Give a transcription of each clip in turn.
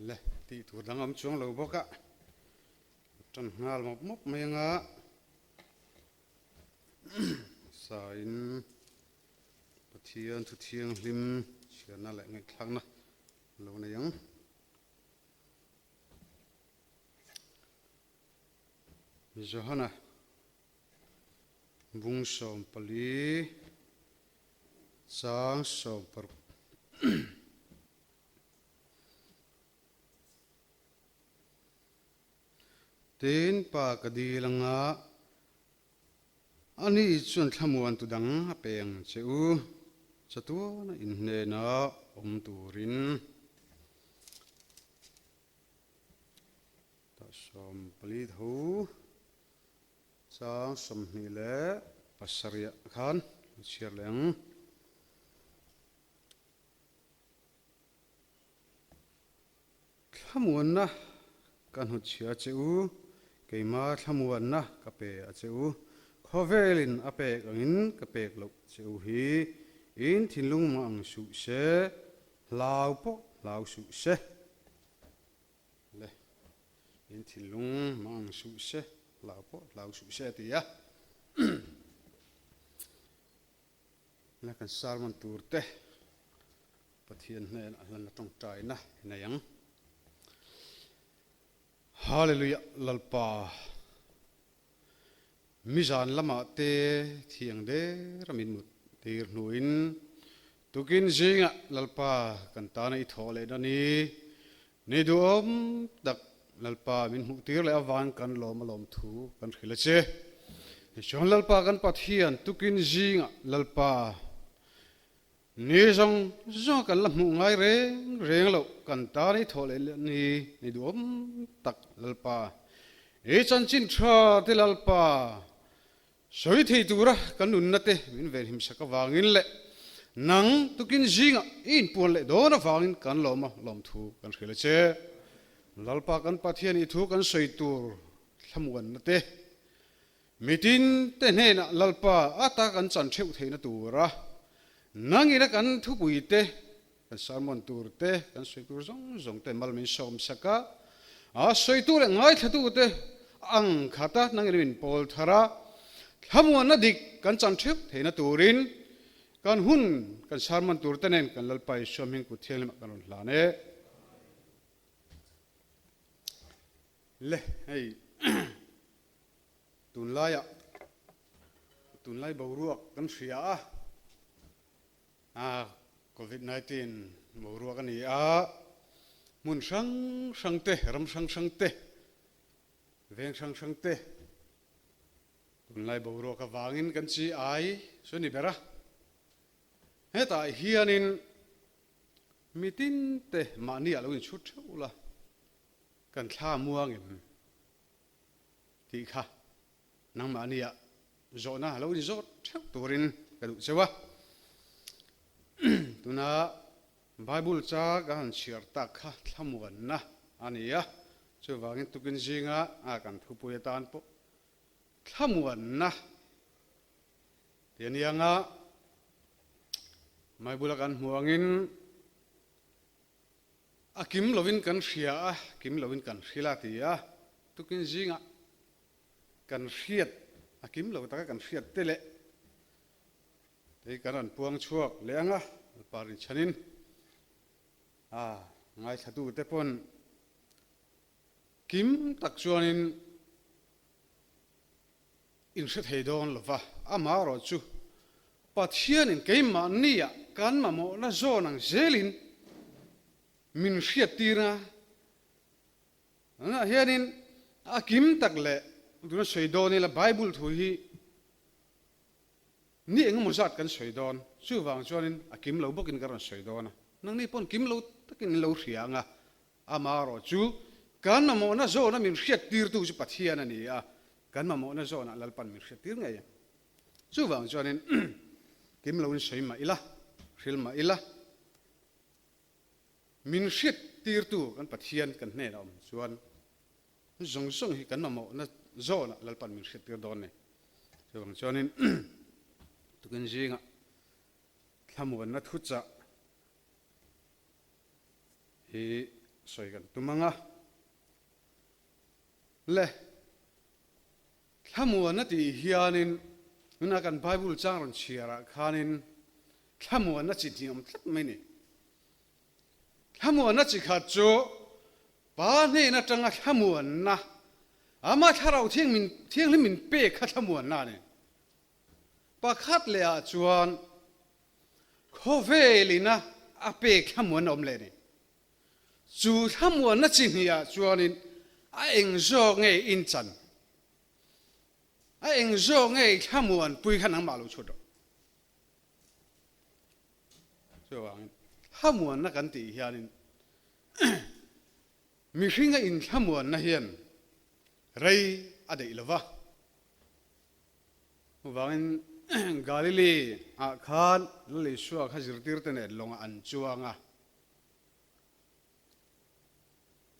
Le tih tur dang awm chuang lo bawk a, tan nghal mawp mawp mai anga sain Pathian thu thianghlim chhiarna leh ngaihthlakna lo nei ang. Johana bung 14 chang 16. Tin, pa ka dil anga ani chuan thlamuan tu dang a pe ang che u, chatuana inhnena awm turin. Tah 14 tho chang 27 khan a chhiar leh ang. Thlamuanna ka hnutchhia a che u, keima thlamuanna ka pe a che u, khawvelin a pek angin ka pek loh che u hi, in thinlung mah ang suh se, hlau pawh hlau suh se. Le, in thinlung mah ang suh se, hlau pawh hlau suh se a ti a. Na kan sermon tur te Pathian hnenah hlan a tawngtaina i nei ang. Hallelujah Lalpa mizan lamah te thiang der a min mut tir hnuin tukin zingah Lalpa kan tana i thawh leh na ni ni duhawm tak Lalpa min hmuh tir leh avang kan lawm a lawm thu kan hrilh a che. Tichuan Lalpa kan Pathian tukin zingah Lalpa Ni zawng zawng kan la hmuh ngai reng reng loh kan tan i thawh leh ni ni duhawm tak Lalpa i chanchin tha te Lalpa sawi thei tura kan nunna te min venhim sak avangin leh nang tukin zingah i inpuan leh dawn avangin kan lawm a lawmthu kan hrilh a che. Lalpa kan Pathian i thu kan sawi tur thlamuanna te Mitin te hnenah Lalpa ata kan chan theuh theihna tura nangina kan thupui te, kan sermon tur te, kan sawi tur zawng zawng te mal min sawm sak a, a sawitu leh ngaithlatu te ang khata nangina min pawl thar a, thlamuanna dik kan chan theuh theihna turin kan hun kan sermon tur te nen kan Lalpa Isua hming kut thianghlimah kan rawn hlan e. Le hei. Tunlaiah tunlai boruak kan hria a, a Covid 19 boruak a ni a, hmun hrang hrang te, ram hrang hrang te, veng hrang hrang te tunlai boruak avangin kan chi ai chu a ni ber a. Hetah hianin mitin te mahni ah lo inchhut theuh la, kan thla muang em? Tih kha nangmahni ah zawhna lo in zawt theuh turin ka duh cheu a. Tuna Bible cha ka han chhiar tak kha thlamuanna a ni a, chuvangin tukin zinga a kan thupui atan pawh thlamuanna tih a ni ang a, Bible a kan hmuh angin A kim lovin kan hria a, kim lovin kan hrilh a ti a, tukin zingah kan hriat, a kim lo taka kan hriat te leh tei kan rawn puang chhuak leh ang a, Lalpa rinchhanin a ngaithla te pawn kim tak chuanin in hre thei dawn lo va, amaherawh chu Pathianin keimahnia kan mamawhna zawn ang zelin min hriattir a, tunah hianin a kim tak leh tuna sawi dawn ila Bible thu hi ni engemaw zat kan sawi dawn, chuvang chuanin a kim lo bawkin ka rawn sawi dawn a, nangni pawn kim lo takin in lo hria ang a, Amaherawh chu kan mamawhna zawna min hriattirtu chu Pathian a ni a, kan mamawhna zawnah Lalpan min hriattir ngei ang. Chuvang chuanin kim loin sawi mah ila, hril mah ila, min hriattirtu kan Pathian kan hnenah awm chuan zawng zawng hi kan mamawhna zawnah Lalpan min hriattir dawn a ni. Chuvang chuanin tukin zingah thlamuanna thuchah hi. sawi kan tum ang a. Le, thlamuanna tih hianin tuna kan Bible chang rawn chhiarah khanin thlamuanna chi hnih awm tlat mai ni. Thlamuanna chi khat chu Pa hnen atanga thlamuanna, ama thlarau thianghlim min pek kha thlamuanna a ni. Pakhat leh ah chuan khawvel ina a pek thlamuanna awm leh a ni. Chu thlamuanna chi hnih ah chuanin a eng zawk nge inchan? A eng zawk nge thlamuanpui kha nangmah lo chhut rawh. Chuvangin thlamuanna kan tih hianin mihringa inthlamuanna hian rei a deih lo va. Chuvangin Galili ah khan Lal Isua kha zirtirte nen lawngah an chuang a.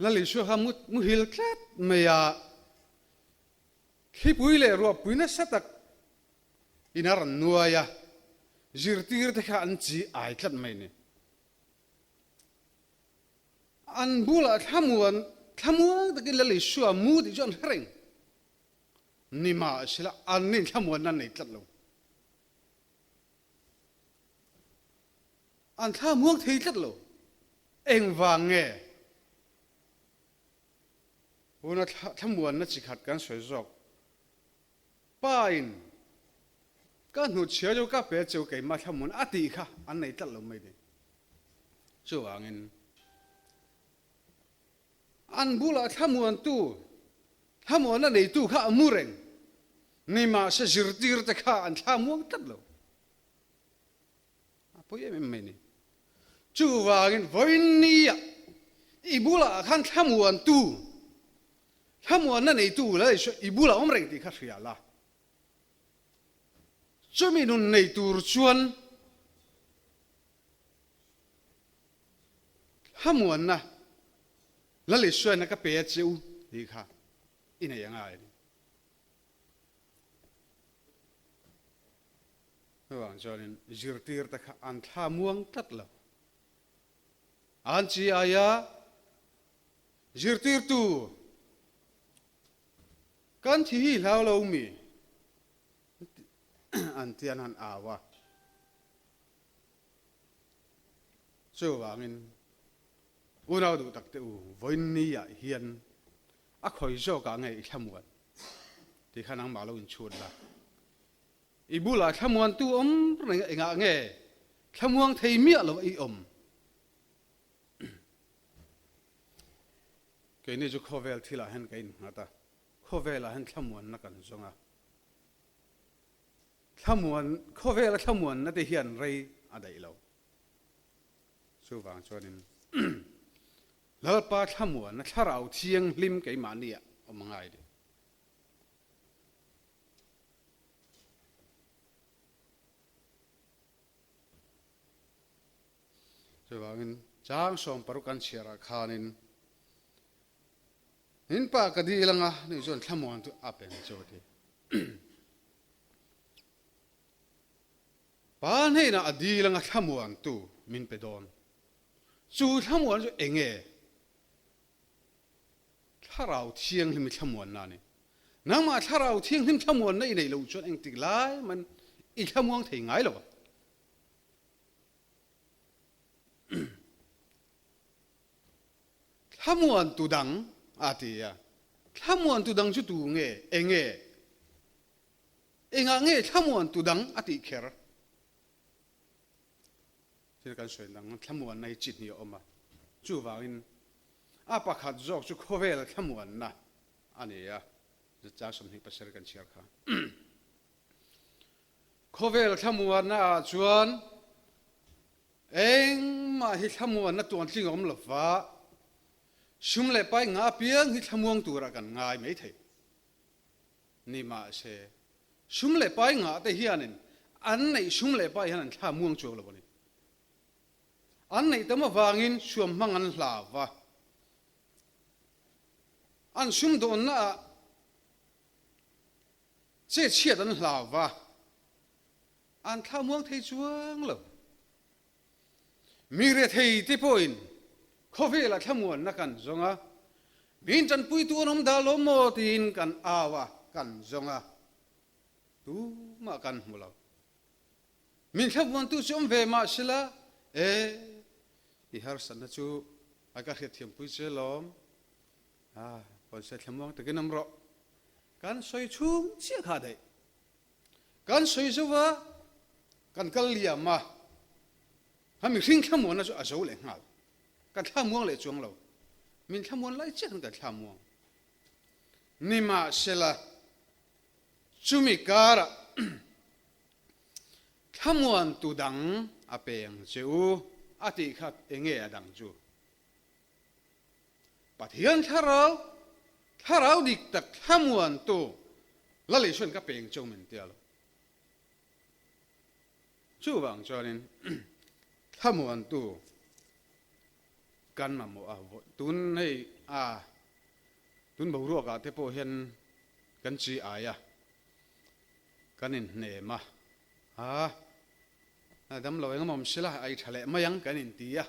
Lal Isua kha muhil tlat mai a, thlipui leh ruahpui nasa tak in a rawn nuai a, zirtirte kha an chi ai tlat mai ni. An bulah thlamuan thlamuang takin Lal Isua mu tih chu an hre reng. Nimahsela an nin thlamuanna an nei tlat lo. An thlamuang thei tlat lo. Engvang nge? Tuna thlamuanna chi khat kan sawi zawk. Pa in ka hnutchhia chu ka pe cheu keimah thlamuan a tih kha an nei tlat lo mai ni. Chuvangin an bulah thlamuantu, thlamuanna neitu kha a mu reng. Nimahse zirtirte kha an thlamuang tlat lo. A pawi em em mai ni. Chuvangin vawiinniah i bulah khan thlamuantu, thlamuanna neitu la Isua i bulah awm reng tih kha hria la. Chumi nun nei tur chuan thlamuanna Lal Isuaina ka pe a che u tih kha i nei a ngai a ni. Chuvang chuanin zirtirte kha an thla muang tlat lo. An chi aia zirtirtu kan thi hi hlau lo mi an ti an han au a. Chuvangin unau duh takte u, vawiinni ah hian a khawi zawkah nge i thlamuan tih kha nangmah lo inchhut la. I bulah thlamuantu awm reng engah nge thlamuang thei miah lo i awm? Keini chu khawvel thilah hian ka innghat a, khawvelah hian thlamuanna kan zawng a. Thlamuan, khawvela thlamuanna te hian rei a daih lo. Chuvang chuanin Lalpa thlamuanna thlarau thianghlim keimahniah awm a ngai deuh. Chuvangin chang 60 kan chhiarah khanin in pa ka dil anga ni chuan thlamuan chu a pe ang chu a ti. Pa hnenah a dil anga thlamuan tu min pe dawn. Chu thlamuan chu enge? Thlarau Thianghlim i thlamuanna a ni. Nangmah Thlarau Thianghlim thlamuanna i neih loh chuan engtik lai man i thlamuang thei ngai lo ang. Thlamuantu dang a ti a. Thlamuantu dang chu tu nge? Enge? Engah nge thlamuantu dang a tih kher? Thil kan sawi dang thlamuanna hi chi hnih a awm a, chuvangin a pakhat zawk chu khawvel thlamuanna a ni a, Zachar 27 kan chhiar kha. Khawvel thlamuanna ah chuan engmah hi thlamuanna tuantling a awm lo va, sum leh pai ngah apiang hi thlamuang turah kan ngai mai thei. Ni mahse, sum leh pai ngah te hianin an neih sum leh pai hian an thla muang chuang lo a ni. An neih tam avangin suam hmang an hlau va, an sum dawnna ah che chhiat an hlau va, an thla muang thei chuang lo. Mi rethei te pawhin. Khawvela thlamuanna kan zawng a, min tanpuitu an awm dah lo maw tiin kan au a, kan zawng a, tumah kan hmu lo. Min thlamuantu chu awm ve mah sela, e, i harsatna chu a ka hriatthiampui che lawm, a, pawisa thlamuang takin awm rawh. Kan sawi chhung chiah kha daih. Kan sawi zo a, kan kal liam a, a mihring thlamuanna chu a zo leh nghal. Kan thlamuang leh chuang lo. Min thlamuan lai chiah khan kan thlamuang. Nimahsela, chumi karah thlamuantu dang a pe ang che u a tih kha enge a dang chu? Pathian thlarau, thlarau dik tak thlamuantu Lal Isuan ka peng cheu min tia lo. Chuvang chuanin thlamuantu kan mamawh a, tun hei a tun boruakah te pawh hian kan chi ai a, kan inhnem a, a damlo engemaw sila a i tha leh mai ang kan inti a.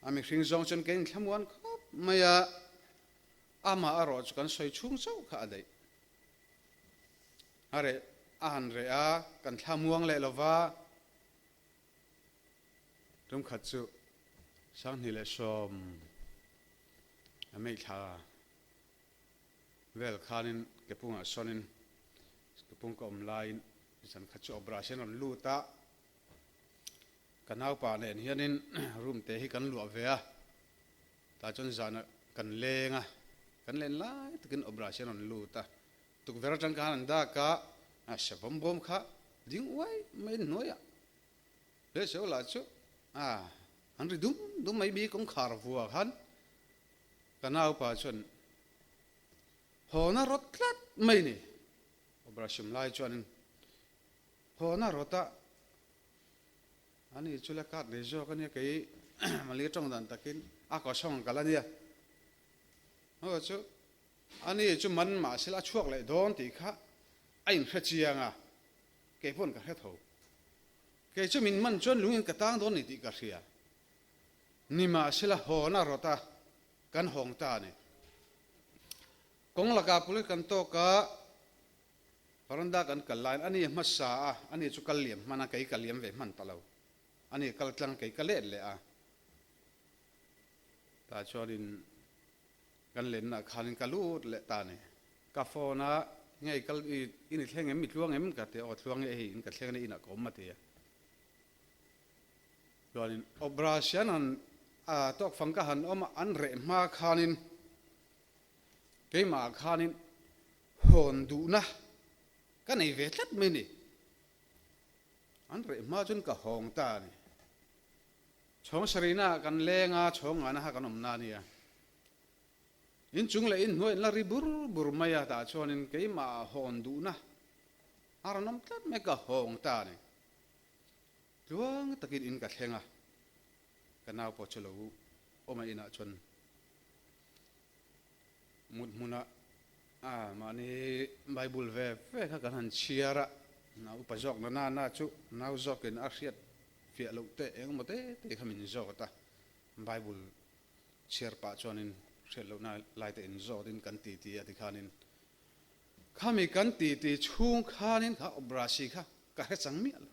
A mihring zawng chuan ka inthlamuan khawp mai a, amah erawh chu kan sawi chhung chauh kha a daih. A reh a han reh a, kan thlamuang leh lo va. Tumkhat chu 2010 a meithla vel khanin kepungah sawnin kepung ka awm laiin zan khat chu Obrah hian a rawn lut a. Ka naupa nen hianin room te hi kan luah ve a, tah chuan zanah kan leng a, kan len lai takin Obra hian a rawn lut a, tukverh atang khan an dak a, a se bawm bawm kha ding uai mai hnuaiah hle seo lah chu a an ri dum dum mai mi kawngkhar vua khan ka naupa chuan hawna rawt tlat mai ni Obra hrim lai chuanin Hawna rawta ani chu la kat nei zawk ania kei mali tawng dan takin a kaw sawng kal ania. Haw chu ani chu man mahse a chhuak leh dawn tih kha a inhre chiang a, kei pawn ka hre tho. Kei chu min man chuan lungin ka tang dawn ni tih ka hria. Nimahsela hawna rawta kan hawng ta a ni. Kawng lakah police kan tawk a. Veranda kan kal laiin ani hmasa a, ani chu kal liam hman a, kei ka liam ve hman ta lo. Ani kal tlang kei ka let leh a. Tah chuanin kan lenna khanin ka lut leh ta a ni. Ka phone a, nge i kal i in i thleng em, i tluang em ka ti a, aw tluang e hei in ka thleng a ni inah ka awm a ti a. Chuanin Obrasian han a tawkfang ka han awm a, an reh hma khanin Keimah khanin hawn duhna ka nei ve tlat mai ni. An reh hma chuan ka hawng ta a ni. Chhawng sarihna ah kan leng a, chhawng ngahna kha kan awmna a nia. Inchung leh inhnuai in la ri bur bur mai a, tah chuanin keimah ah hawn duhna a rawn awm tlat mai, ka hawng ta a ni. Tluang takin in ka thleng a, ka nau pawh chu lo awm a inah chuan Mut hmunah a mahni Bible ve ve kha kan han chhiar a, nau upa zawk na na na chu nau zawkin a hriat fiah loh te engemaw te te kha min zawt a, Bible chhiar pah chuanin hriat lohna lai te in zawtin kan ti ti a tikhanin khami kan ti ti chhung khanin kha Obrasi kha ka hre chang miah lo.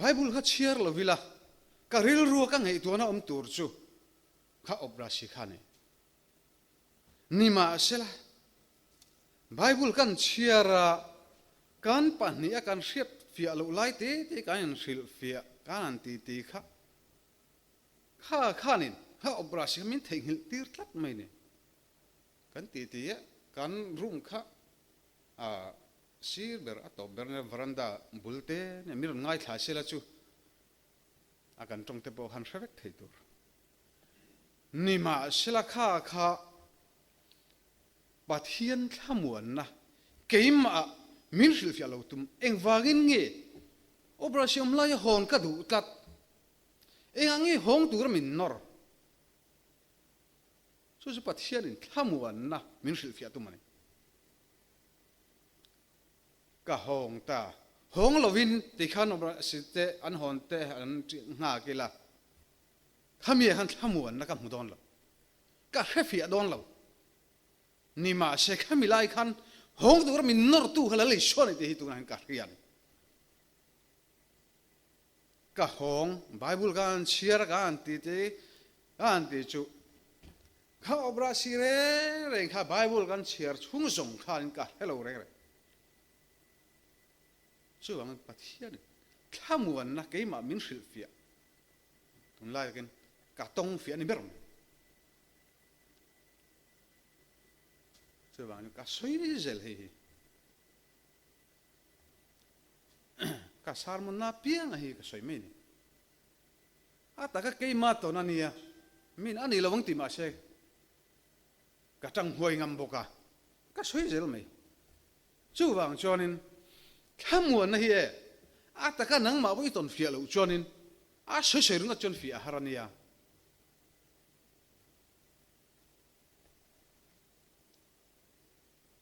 Bible kha chhiar lo ila, ka rilrua ka ngaihtuahna awm tur chu kha awp rasi kha a ni. Nimahsela, Bible kan chhiar a, kan pahniha kan hriat fiah loh lai te te kan inhrilhfiah, kan han ti ti kha, kha khanin kha awp rasi kha min theihnghilh tir tlat mai ni. Kan ti ti a, kan room kha a Sir ber a tawp ber nia veranda bul te nia mi rawn ngaithla sela chu a kan tawng te pawh khan hre vek thei tur. Nimahsela kha kha Pathian thlamuanna keimah min hrilhfiah lo tum engvangin nge operation laia hawn ka duh tlat engah nge hawng tura min nawr chu chu Pathianin thlamuanna min hrilhfiah tum a ni. Ka hawng ta. Hawng lovin tikhan awm rawh si te an hawn te an nghak ila khami ah khan thlamuanna ka hmu dawn lo, ka hrefiah dawn lo. Ni mahse khami lai khan hawng tura min nawrtu kha Lal Isua ni tih hi tunah hian ka hria a ni. Ka hawng, Bible ka han chhiar a ka han ti te ka han ti chu kha awpra si reng reng kha Bible kan chhiar chhung zawng khanin ka hre lo reng reng. Chuvangin Pathianin thlamuanna keimah min hrilhfiah tunlai takin ka tawng fiah a ni ber mai. Chuvangin ka sawi zel hei hi. Ka sermon-na pianga hi ka sawi mai a ni. A taka keimah tawn a nia, min a ni lo ang tih mahse ka tang huai ngam bawk a, ka sawi zel mai. Chuvang chuanin thlamuanna hi e, a taka nangmah pawh i tawn fiah loh chuanin a sawi sawi ringawt chuan fiah a har a nia.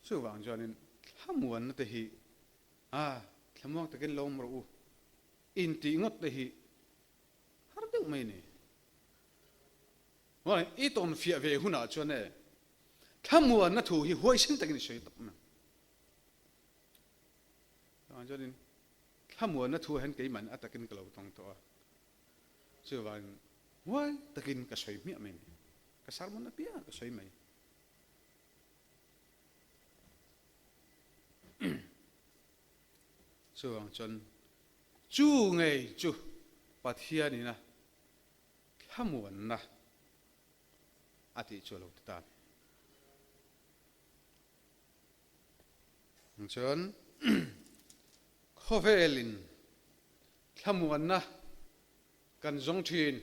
Chuvang chuanin thlamuanna te hi a thlamuang takin lo awm rawh u intih ngawt te hi har deuh mai a ni. Maw i tawn fiah ve hunah chuan e thlamuanna thu hi huaisen takin i sawi tawp mai ang. Chuvang chuanin thlamuanna thu ah hian keimahni a takin ka lo tawng tawh a, chuvangin huai takin ka sawi hmiah mai a ni. Ka sermon apiangah ka sawi mai. Chuvang chuan chu ngei chu Pathianina thlamuanna a tih chu a lo ti ta a ni. Chuan khawvelin thlamuanna kan zawng thin,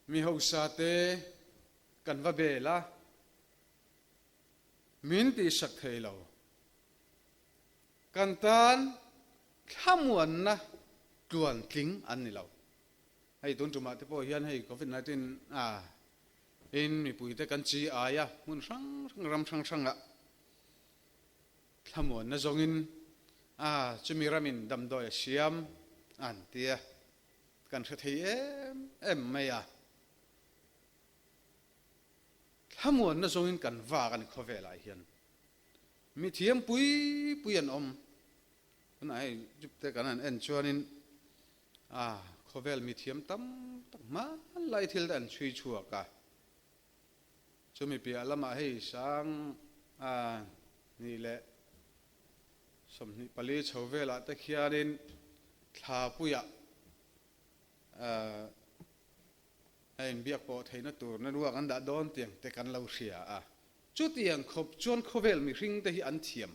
mi hausa te kan va bel a, min tihsak thei lo. Kan tan thlamuanna tluan tling an ni lo. Hei tun tumah te pawh hian hei Covid 19 a in mipui te kan chi ai a, hmun hrang hrang ram hrang hrang ah thlamuanna zawngin a chumi ramin damdawi a siam an tia kan hre thei em em mai a. Thlamuanna zawngin kan vak a ni khawvelah hian. Mi thiam pui pui an awm. Tunah hei Jupte kan han en chuanin a khawvel mi thiam tam tak hmanlai thil te an chhui chhuak a. Chumi piah lamah hei sang a nih leh 24 chho velah te khianin thlapuiah A inbiak pawh theihna tur na ruak an dah dawn tiang te kan lo hria a. Chutiang khawp chuan khawvel mihring te hi an thiam,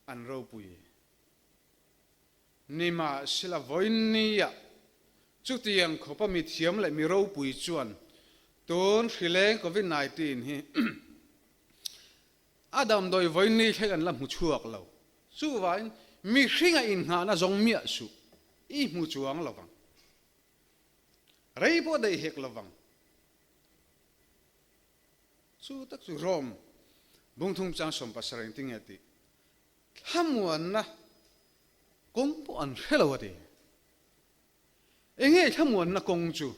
an ropui. Nimahsela vawiinniah chutiang khawpa mi thiam leh mi ropui chuan tun hrileng Covid 19 hi a damdawi vawiinni thleng an la hmu chhuak lo. Chuvangin mihringa inngahna zawng miah suh i hmu chuang lo vang. Rei pawh daih hek lo vang. Chu tak chu Rome bungthum chang 17 engtin nge tih thlamuanna kawng pawh an hre lo a ti. Enge thlamuanna kawng chu?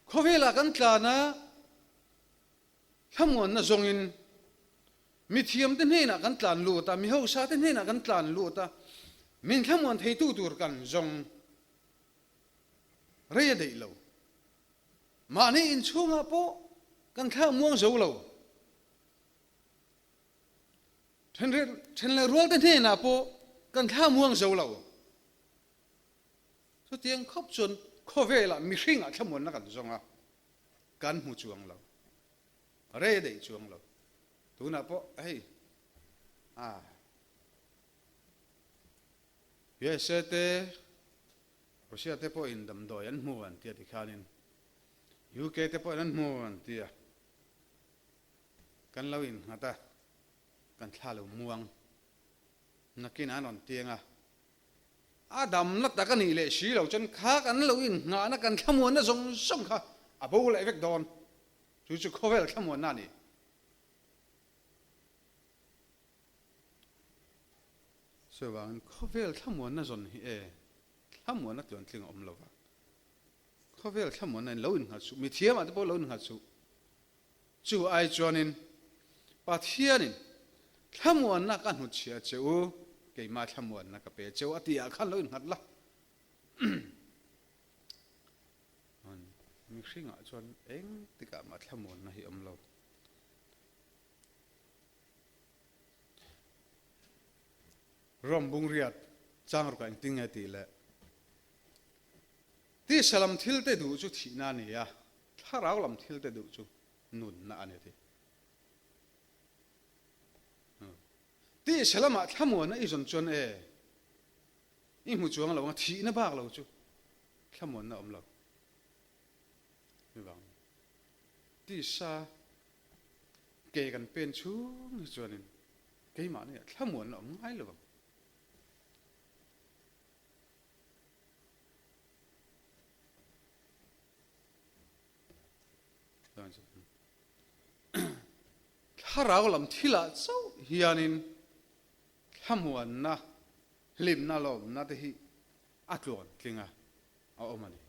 Khawvelah kan tlan a, Thlamuanna zawngin mithiamte hnenah kan tlan lut a, mihausate hnenah kan tlan lut a, min thlamuan theitu tur kan zawng rei a deih lo. Mahni inchhungah pawh kan thla muang zo lo. Then leh rualte hnenah pawh kan thla muang zo lo. Chutiang khawp chuan khawvelah mihringah thlamuanna kan zawng a. Kan hmu chuang lo. Rei daih chuang lo. Tunah pawh hei a USA te Russia te pawhin damdawi an hmu an tia tikhanin UK te pawhin an hmu an tia kan lo innghat a, kan thla lo muang nakin an rawn tiang a. A damna tak a nih leh si lo chuan kha kan lo inngahna kan thlamuanna zawng zawng kha a bo leh vek dawn. Chu chu khawvel thlamuanna a ni. Chuvangin khawvel thlamuanna zawn hi e, thlamuanna tluantling a awm lo va. Khawvel thlamuanna in lo innghat suh, mithiamah te pawh lo innghat suh. Chu ai chuanin Pathianin thlamuanna ka hnutchhiah che u, keimah thlamuanna ka pe che u a tih ah khan lo innghat la. Mihringah chuan eng tikah mah thlamuanna hi awm lo. Rom bungriat chang rukah engtin nge tih le? Tisa lam thil te duh chu thihna a ni a, thlarau lam thil te duh chu nunna a ni ti. Tisa lamah thlamuanna i zawn chuan e, i hmu chuang lo ang a, thihna bak lo chu thlamuanna awm lo. Chuvang tisa ke kan pen chhung hi chuanin keimahni ah thlamuanna awm ngai lo ang. Thlarau lam thilah chauh hianin thlamuanna, hlimna, lawmna te hi a tluan tling a, a awm a ni.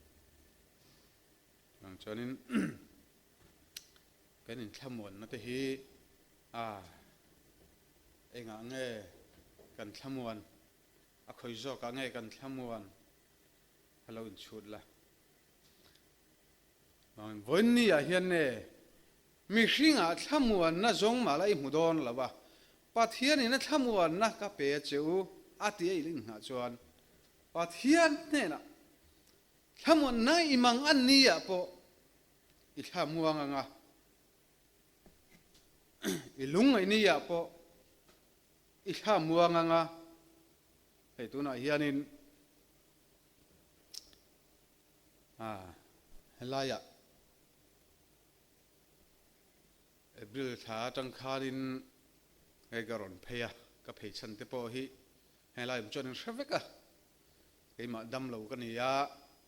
Chuvang chuanin kan inthlamuanna te hi a engah nge kan thlamuan, a khawi zawkah nge kan thlamuan a lo inchhut la. Vawiinni ah hian nge mihringah thlamuanna zawng mah la i hmu dawn lo a, Pathianin a thlamuanna ka pe a che u a ti a i inngah chuan Pathian hnenah thlamuanna i mang an ni ah pawh i thlamuang ang a, i lungngaih ni ah pawh i thlamuang ang a, hei tunah hianin helaiah April thla atang khanin hei ka rawn phei a, ka phei chhan te pawh hi helai awm chuan in hre vek a, keimah dam lo ka ni a,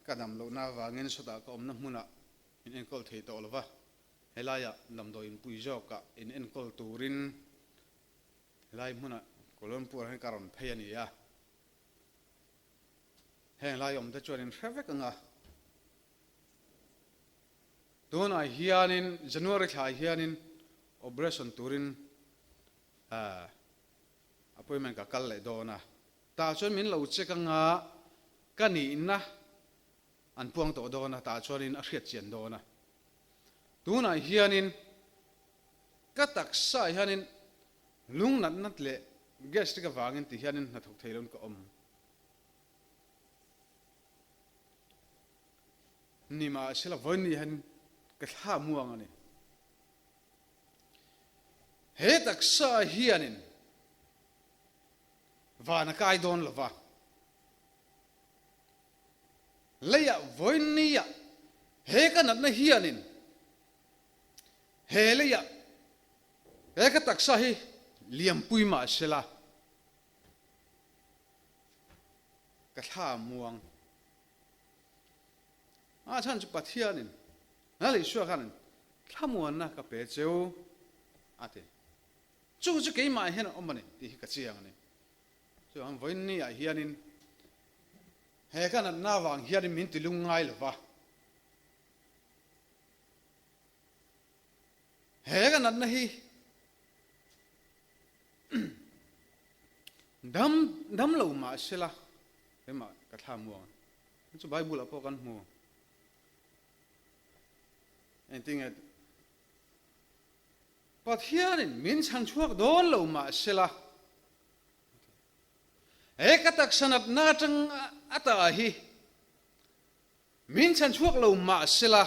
ka dam lohna avangin sawtah ka awmna hmunah min enkawl thei tawh lo va, helaiah damdawi inpui zawkah in enkawl turin helai hmunah Kuala Lumpur ah hian ka rawn phei a ni a. Heng lai awmte chuan in hre vek ang a, tunah hianin January thla hianin operation turin appointment ka kal leh dawn a, tah chuan min lo check ang a, ka nihna an puang tawh dawn a, tah chuanin a hriat chian dawn a. Tunah hianin ka taksa hianin lungnatna leh gastric avangin ti hianin hnathawk thei loin ka awm. Nimahsela vawiin ni hian ka thla muang a ni. He taksa hianin van a kai dawn lo va, leiah vawiin niah he ka natna hianin he leiah he ka taksa hi liampui mahsela, Ka thla muang. A chhan chu Pathianin Lal Isua khanin thlamuanna ka pe cheu a ti. Chu chu keimah hian a awm a ni tih hi ka chiang a ni. Chuvang vawiinni ah hianin he ka natna avang hianin min ti lung ngai lo va. He ka natna hi dam dam lo mah sela keimah ka thla muang a chu Bible ah pawh kan hmu engtinge Pathianin min chhan chhuak dawn lo mah sela he ka taksa natna atang ata hi Min chhan chhuak lo mah sela,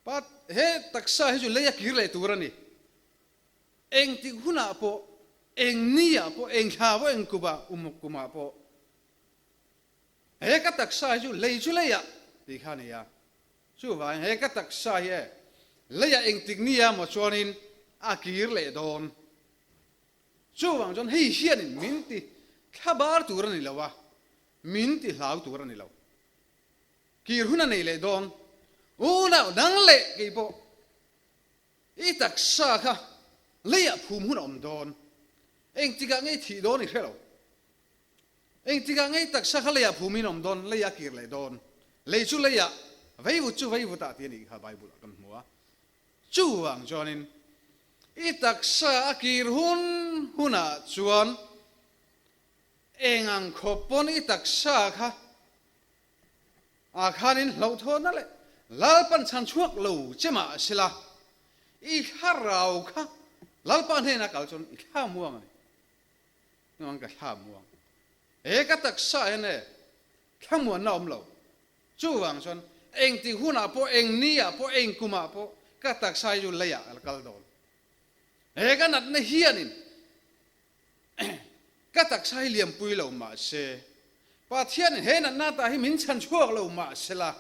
pa he taksa hi chu lei a kir leh tur a ni. Engtik hunah pawh, eng ni ah pawh, eng thla pawh, eng kum ah, um kum ah pawh he ka taksa hi chu lei chu lei ah tih kha a ni a. Chuvangin he ka taksa hi e lei ah engtik ni ah maw chuanin a kir leh dawn. Chuvang chuan hei hianin min ti thlabar tur a ni lo a, Min ti hlau tur a ni lo. Kir hun a nei leh dawn. Unau dang leh kei pawh i taksa kha leiah phum hun a awm dawn. Engtikah ngei thih dawn i hre lo. Engtikah ngei taksa kha leiah phumin awm dawn, lei a kir leh dawn. Lei chu leiah, veivut chu veivutah tih a nih kha Bible ah kan hmu a. Chuvang chuanin i taksa a kir hun hunah chuan eng ang khawp pawn i taksa kha ah khanin hlauhthawnna leh Lalpan chhan chhuak lo che mah sela, i thlarau kha Lalpa hnena kal chuan i thla muang a ni. Nang ka thla muang. He ka taksa hian e thlamuanna awm lo. Chuvang chuan engtik hunah pawh, eng ni ah pawh, eng kumah pawh ka taksa hi chu leiah a la kal dawn. He ka natna hianin ka taksa hi liampui lo mahse, Pathianin he natna ta hi min chhan chhuak lo mahsela,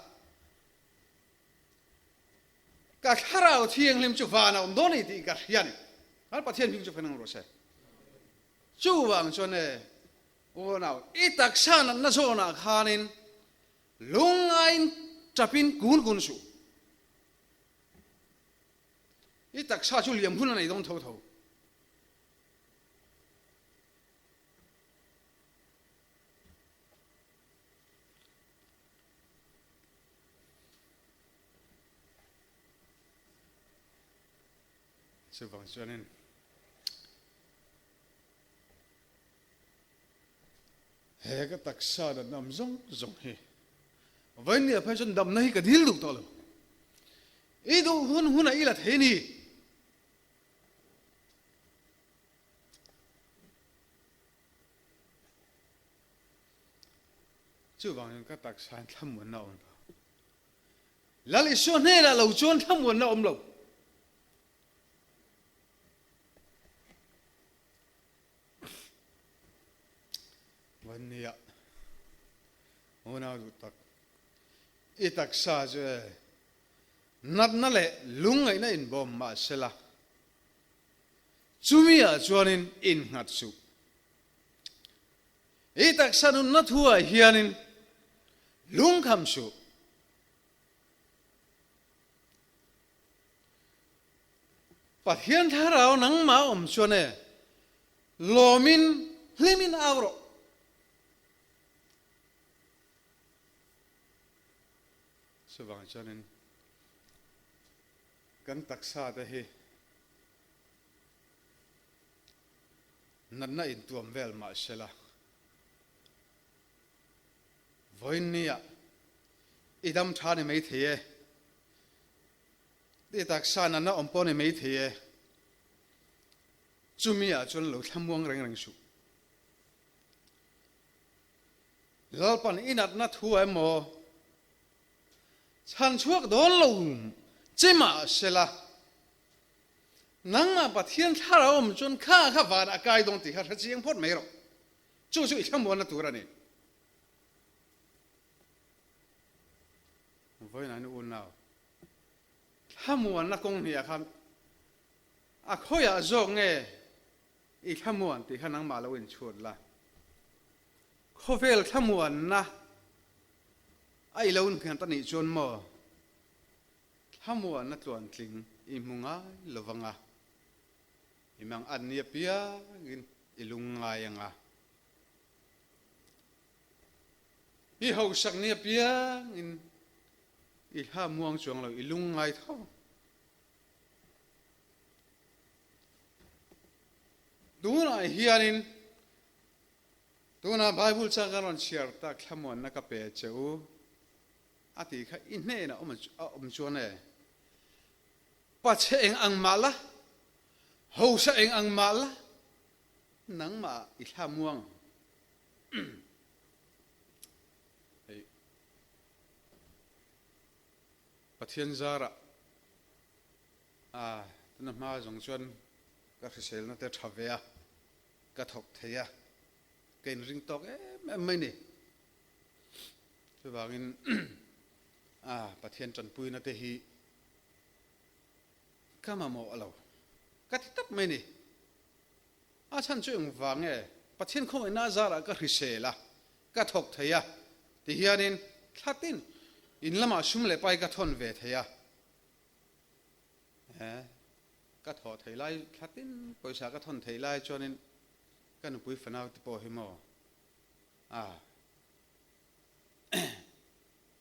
ka thlarau thianghlim chu van a awm dawn a ni tih ka hria a ni. Kan Pathian hming chu fenang rawh se. Chuvang chuan e, unau, i taksa natna zawnah khanin lungaiin tapin kun kun suh. I taksa chu liam hun a nei dawn tho tho. Chuvang chuanin he ka taksa natna awm zawng zawng hi vawinia phei chuan damna hi ka dil duh tawh lo. I duh hun hunah i la thei a ni. Chuvangin ka taksain thlamuanna a awm lo. Lal Isua hnenah lo chuan thlamuanna a awm lo. Vannia unau duh tak i taksa chu e natna leh lungngaihna inbawm mahsela Chumi ah chuanin innghat suh. I taksa nunna thu ah hianin lungkham suh. Pathian thlarau nangmah awm chuan e, lawmin hlimin au rawh. Chuvang chuanin kan taksa te hi Natna intuam vel mah sela, vawiin nia i dam tha ni mai thei e, i taksa natna awm pawh ni mai thei e, chumi ah chuan lo thlamuang reng reng suh. Lalpan i natna thu ah emaw chhan chhuak dawn lo che mah sela, Nangmah Pathian thlarau awm chuan kha kha van a kai dawn tih kha hre chiang phawt mai rawh. Chu chu i thlamuanna tur a ni. Vawiin unau, thlamuanna kawng hnih ah khan a khawiah zawk nge i thlamuan tih kha nangmah lo inchhut la. Khawvel thlamuanna a i lo innghat a nih chuan maw? Thlamuanna tluantling i hmu ngai lo vang a, i mang an ni apiangin i lung ngai ang a. I hausak ni apiangin i hla muang chuang lo, i lung ngai tho. Tunah hianin tuna Bible chang ka rawn chhiar tak thlamuanna ka pe che u. A ti kha i hnenah a awm chuan e, Pa che eng ang mah la, hosa eng ang mah la, nangmah i thla muang ang. Hei Pathian zarah a tuna hma zawng chuan ka hriselna te tha ve a, ka thawk thei a, ka inring tawk em em mai ni. Chuvangin a Pathian tanpuina te hi ka mamawh lo ka ti tak mai ni. A chhan chu engvang nge Pathian khawngaihna a zarah ka hrisel a, ka thawk thei a ti hianin thlatin in lamah sum leh pai ka thawn ve thei a. Ka thawh thei lai thlatin pawisa ka thawn thei lai chuanin. Ka nupui fanau te pawh hi maw a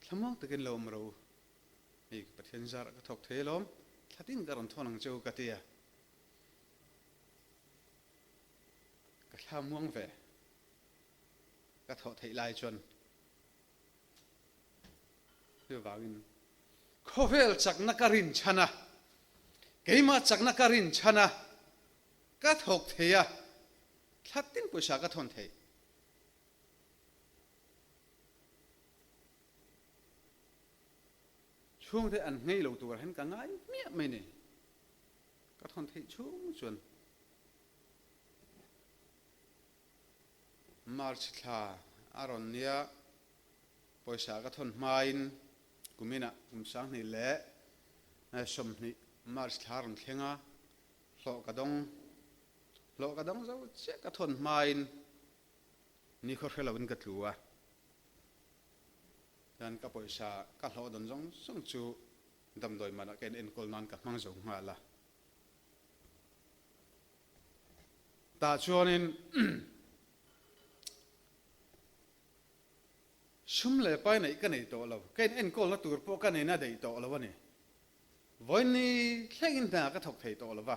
thlamuang takin lo awm ro hei Pathian zarah ka thawk thei alawm thlatin ka rawn thawn ang che u ka ti a, ka thlamuang ve ka thawh theih lai chuan chuvangin khawvel chakna ka rin chhan a, keimah chakna ka rin chhan a Ka thawk thei a, thla tin pawisa ka thawn thei. Chhungte an nghei lo turah hian ka ngai hmiah mai ni. Ka thawn theih chhung chuan March thla a rawn nia pawisa ka thawn hmain kuminah kum 20 leh 20 March thla a rawn thleng a, Hlawh ka dawng, hlawh ka dawng zo chiah ka thawn hmain nikhaw hre loin ka tlu a, chuan ka pawisa ka hlawh dawn zawng zawng chu damdawi manah ka in enkawl nan ka hmang zo nghal a. Tah chuanin sum leh pai neih ka nei tawh lo, ka in enkawlna tur pawh ka neina daih tawh lo a ni. Vawiin thlengin hna ka thawk thei tawh lo va,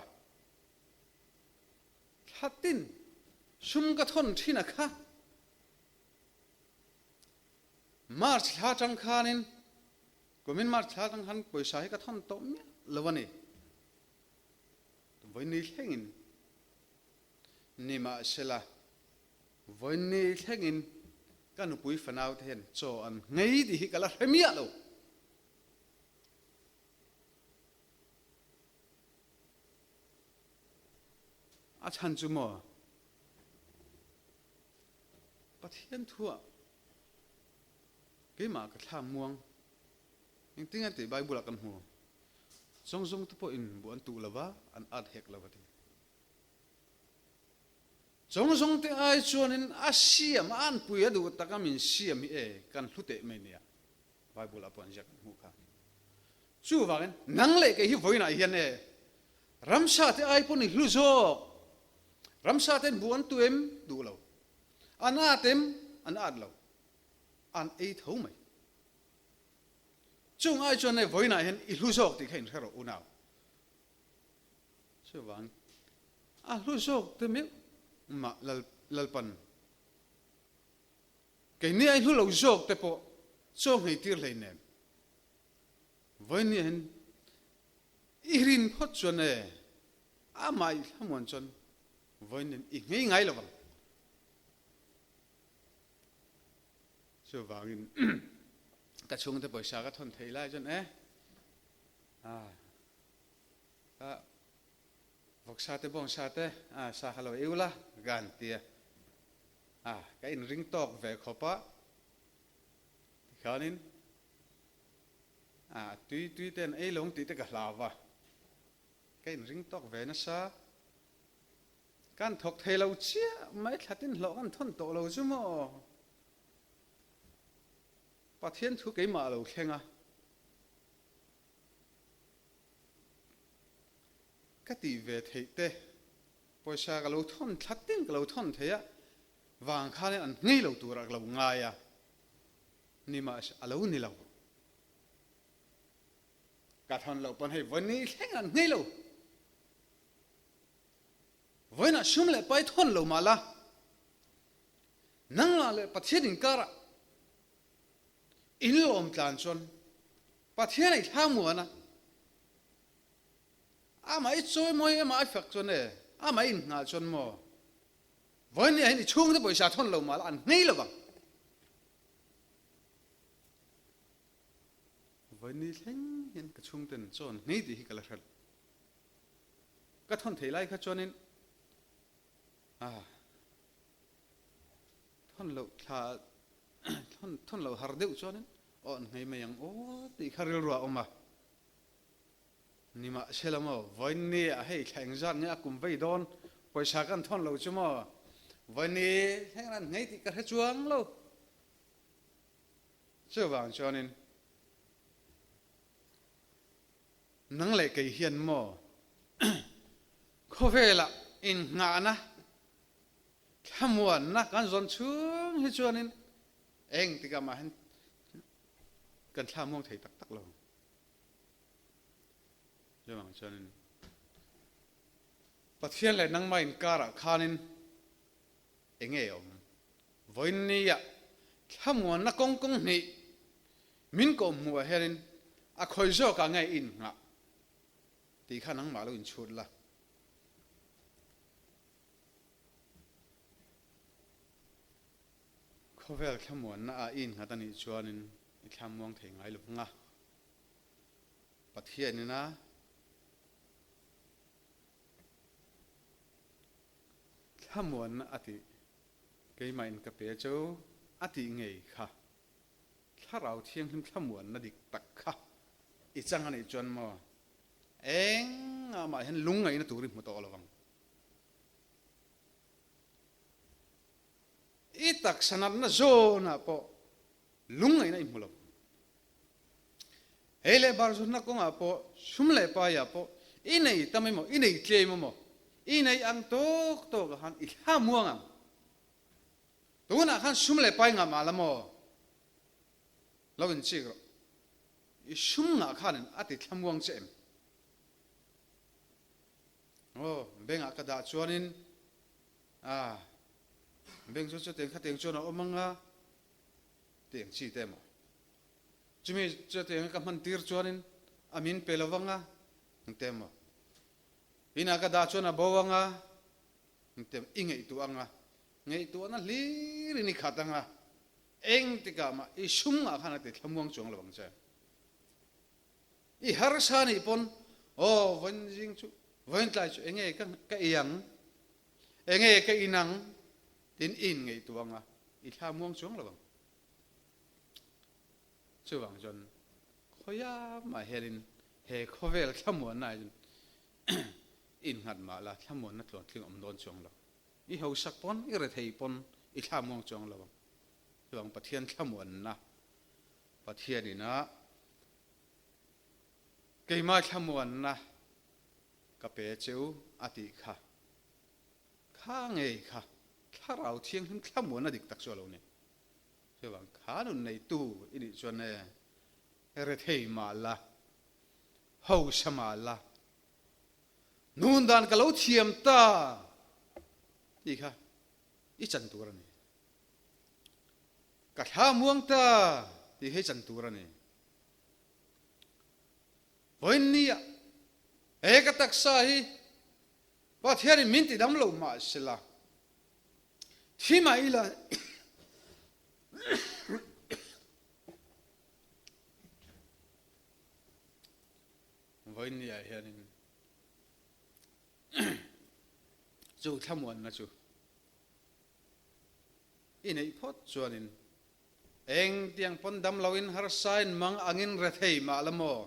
thla tin sum ka thawn thin a kha. March thla atang khanin, kumin March thla atang khan pawisa hi ka thawn tawh miah lo a ni. Vawiin thlengin nimahsela, vawiin thlengin ka nupui fanaute hian chaw an nghei tih hi ka la hre miah lo. A chhan chu maw? Pathian thuah keimah ka thla muang. Engtin nge tih Bible ah kan hmu. Zawng zawng te pawhin buh an tuh lova, an at hek lo a ti. Zawng zawng te ai chuanin a siam, a anpui a duh taka min siam hi e kan hlu teh mai nia. Bible ah pawh an ziak kan hmuh kha. Chuvangin nang leh kei hi vawiinah hian e ramsa te ai pawn i hlu zawk. Ramsa ten buh an tu em? Duh lo. An at em? An at lo. An ei tho mai. Chung ai chuan e vawiinah hian i hlu zawk tih kha inhre rawh unau. Chuvang a hlu zawk te meuh mah Lalpan Keini ai hlu lo zawk te pawh chaw nghei tir hlei nem. Vawiin hian i rin phawt chuan e, amah i thlamuan chuan vawiin hian i nghei ngai lo vang. Chuvangin ka chhungte pawisa ka thawn thei lai chuan e, ka vawksa te bawngsa te sa kha lo ei ula ka han ti a. A, ka inring tawk ve khawp a, tikhanin a tui tui te an ei lo ang tih te ka hlau va, ka inring tawk ve nasa. Kan thawk thei lo chiah mai, thlatin hlawh kan thawn tawh lo chu maw? Pathian thu keimah a lo thleng a, ka tih ve theih te Pawisa ka lo thawn thla tin ka lo thawn thei a, vang khanin an nghei lo turah ka lo ngai a, nimahse a lo ni lo. Ka thawn loh pawn hei vawi ni thleng an nghei lo. Vawiinah sum leh pai thawn lo mah la, nangmah leh Pathian inkarah in lawm tlan chuan Pathian a i thla muan a, Amah i chawi mawi amah i fak chuan e, amah i inhnah chuan maw? Vawiin hian i chhungte pawisa thawn lo mah la an nghei lo vang. Vawiin ni thleng hian ka chhungten chaw an nghei tih hi ka la hre lo. Ka thawn thei lai kha chuanin ah thawn loh thla thawn thawn loh har deuh chuanin aw an nghei mai ang aw tih kha rilru ah a awm a. Nimahsela maw, vawiin ni ah hei thla engzat nge a kum vei dawn, pawisa kan thawn lo chu maw, vawiin ni thleng an nghei tih ka hre chuang lo. Chuvang chuanin nang leh kei hian maw khawvelah innghahna. Thlamuanna kan zawn chhung hi chuanin eng tikah mah hin kan thla muang thei tak tak lo. Chuvang chuanin Pathian leh nangmah inkarah khanin enge awm? Vawiin nia thlamuanna kawng kawng hnih min kawhhmuh ah hianin a khawi zawkah nge i innghah tih kha nangmah lo inchhut la. Khawvel thlamuanna ah i innghat a nih chuanin i thlamuang thei ngai lo vang a. Pathianin a thlamuanna a tih keimah in ka pe chu a tih ngei kha Thlarau Thianghlim thlamuanna dik tak kha i chang a nih chuan maw engah mah hian lungngaihna tur i hmu tawh lo vang. I taksa natna zawnah pawh lungngaihna i hmu lo. Hei leh bar zunna kawngah pawh, sum leh paiah pawh i nei tam emaw, i nei tlem emaw, i nei ang tawk tawkah khan i thla muang ang. Tunah khan sum leh pai ngah mah la maw? Lo inchik rawh. I sum ngah khanin a ti thla muang che em? Aw, bengah ka dah chuanin, ah, beng chu chutiang khatiang chuan a awm ang a, tiang chi te emaw. Chumi chutiang ka hman tir chuanin a min pe lo vang a, engte emaw. Inah ka dah chuan a bo ang a, engte emaw i ngaihtuah ang a, ngaihtuahna hlirin i khat ang a, engtikah mah i sumngah khan a ti thlamuang chuang lo ang che. I harsa nih pawn, aw vawiin zing chu, vawiin tlai chu enge ka ka ei ang, enge ka in ang tiin i inngaihtuah ang a, i thla muang chuang lo ang. Chuvang chuan khawiah mah hianin he khawvel thlamuanna ah hian innghat mah la thlamuanna tluantling awm dawn chuang lo. I hausak pawn, i rethei pawn i thla muang chuang lo ang. Chuvang Pathian thlamuanna, Pathianin a Keimah thlamuanna ka pe che u a tih kha, kha ngei kha Thlarau Thianghlim thlamuanna dik tak chu a lo ni. Chuvang kha nun neitu i nih chuan e, rethei mah la, hausa mah la, nun dan ka lo thiam ta tih kha i chan tur a ni. Ka thlamuang ta tih hi chan tur a ni. Vawiinnia he ka taksa hi Pathianin min ti dam lo mah sela, thi mah ila vawiinnia hianin chu thlamuanna chu i neih phawt chuanin Engtiang pawn dam loin harsain mang angin rethei mah la maw?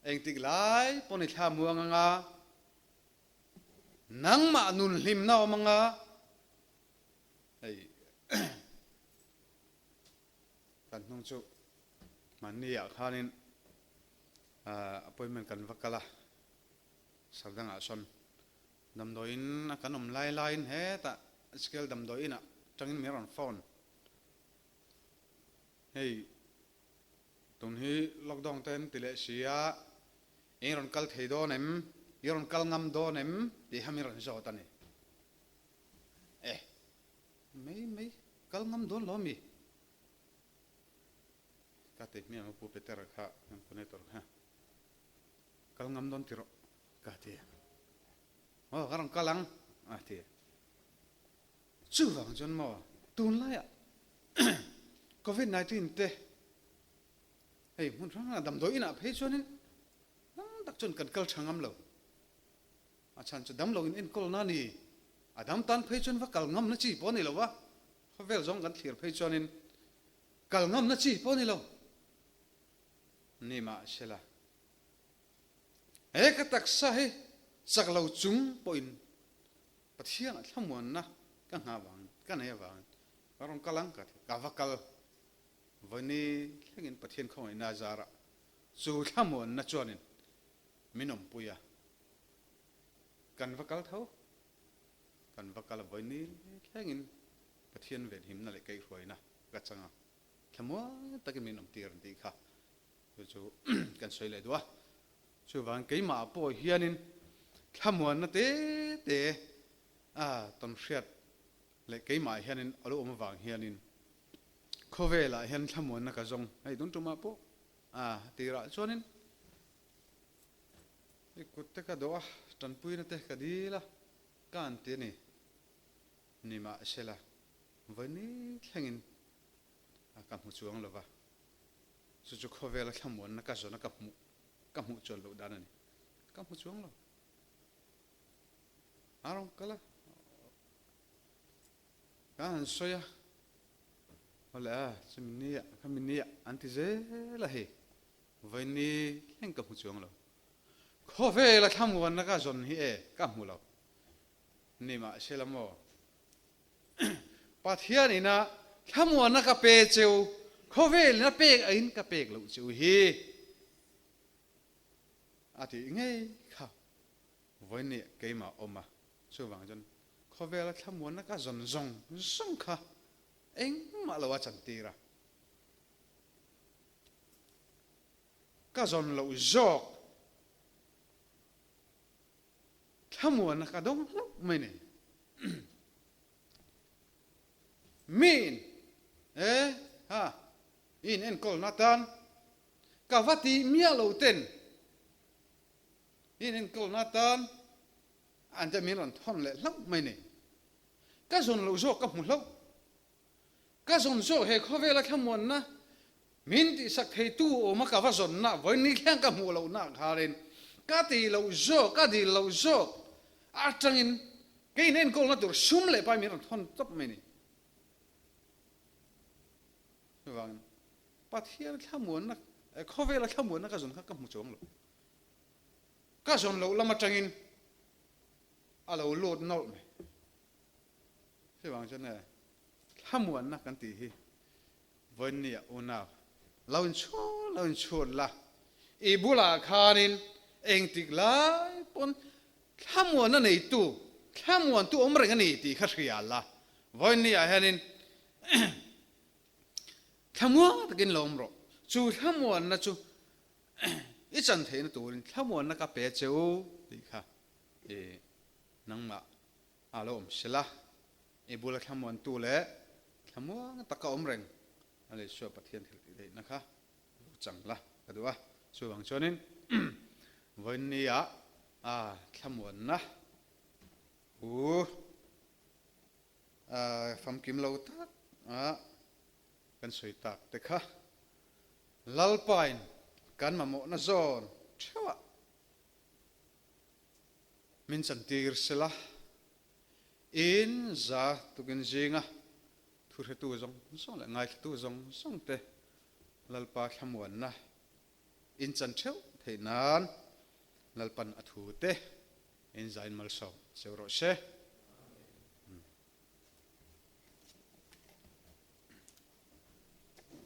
Engtik lai pawn i thla muang anga, nangmah nun hlimna awm anga, hei kan hnung chu hmanni ah khanin appointment kan va kal a, sardangah sawn Damdawiin a kan awm lai laiin hetah Skill damdawiin ah tangin min rawn phone. Hei tun hi lockdown te an ti leh si a, i rawn kal thei dawn em, i rawn kal ngam dawn em tih kha min rawn zawt a ni. Eh, mai mai, kal ngam dawn lo mi? Ka ti hmiang a Pu Peter kha kan connector kha kal ngam dawn ti rawh. Ka ti. Aw, ka rawn kal ang, a ti. Chuvang chuan maw, tunlaiah Covid 19 te hei hmun hrang hrangah damdawi inah phei chuanin tam tak chuan kan kal tha ngam lo. A chhan chu damlo in enkawlna a ni. A dam tan phei chuan va kal ngamna chi pawh a ni lo va, khawvel zawng kan thlir phei chuanin kal ngamna chi pawh a ni lo. Nimahsela. He ka taksa hi chak lo chung pawhin Pathian ah thlamuanna ka nghah vangin, ka nei avangin ka rawn kal ang ka ti. Ka va kal vawini thlengin Pathian khawngaihna a zarah chu thlamuanna chuanin min awmpui a, kan va kal tho. Kan va kal a vawi ni thlengin Pathian venhimna leh kaihhruaina ka chang a, thlamuang takin min awmtir an tih kha chu chu kan sawi leh duh a. Chuvang keimah pawh hianin thlamuanna te te a tawnhriat leh keimah hianin a lo awm avang hianin khawvelah hian thlamuanna ka zawng hei tun tumah pawh a tirah chuanin i kut te ka dawh a, tanpuina te ka dil a, ka an ti a ni. Nimahsela, vawi thlengin ka hmu chuang lo va, chu chu khawvela thlamuanna ka zawna ka hmuh ka hmuh chuan loh dan a ni. Ka hmu chuang lo. A rawn kal a, ka han sawi a, awle a, chumi nia, khami nia an ti zel a hei, vawi ni thleng ka hmu chuang lo. Khawvela thlamuanna ka zawn hi e, ka hmu lo. Nimahsela maw, Pathian ina thlamuanna ka pe cheu, khawvel ina pek aiin ka pek loh cheu hi a tih ngei kha vawiin keimah awm a. Chuvang chuan khawvela thlamuanna ka zawn zawng zawng kha engmah lo a chantir a. Ka zawn loh zawk. Thlamuanna ka dawng hlauh mai ni. Miin e ha i in enkawlna atan ka va ti miah lo ten i in enkawlna atan an te min rawn thawn leh hlauh mai ni. Ka zawn loh zawk ka hmu hlauh. Ka zawn zawk he khawvela thlamuanna min tihsak theitu awma ka va zawnna vawiin thleng ka hmuh lohna kharin ka ti loh zawk, ka dil loh zawk atangin ka inenkawlna tur sum leh pai min rawn thawn tawp mai ni. Chuvangin Pathian thlamuanna, khawvela thlamuanna ka zawn kha ka hmu chuang lo. Ka zawn loh lam atangin a lo lut nawlh mai. Chuvang chuan e, thlamuanna kan tih hi vawiinnia unau lo inchhut lo inchhut la, i bulah khanin engtik lai pawn thlamuanna neitu, thlamuantu awm reng a ni tih kha hria la, vawiinnia hianin thlamuang takin lo awm rawh. Chu thlamuanna chu i chan theihna turin thlamuanna ka pe che u tih kha i nangmah A lo awm sela, i bula thlamuantu leh thlamuang taka awm reng a Isua Pathian thil tih theihna kha lo chang la ka duh a. Chuvang chuanin vawiinnia a thlamuanna u famkim lo tak a kan sawi tak te kha Lalpain kan mamawhna zawn theuhah Min chantir sela, in za tukin zinga thuhretu zawng zawng leh ngaithlatu zawng zawng te Lalpa thlamuanna in chan theuh theih nan Lalpan a thu te in zain malsawm cheu rawh se.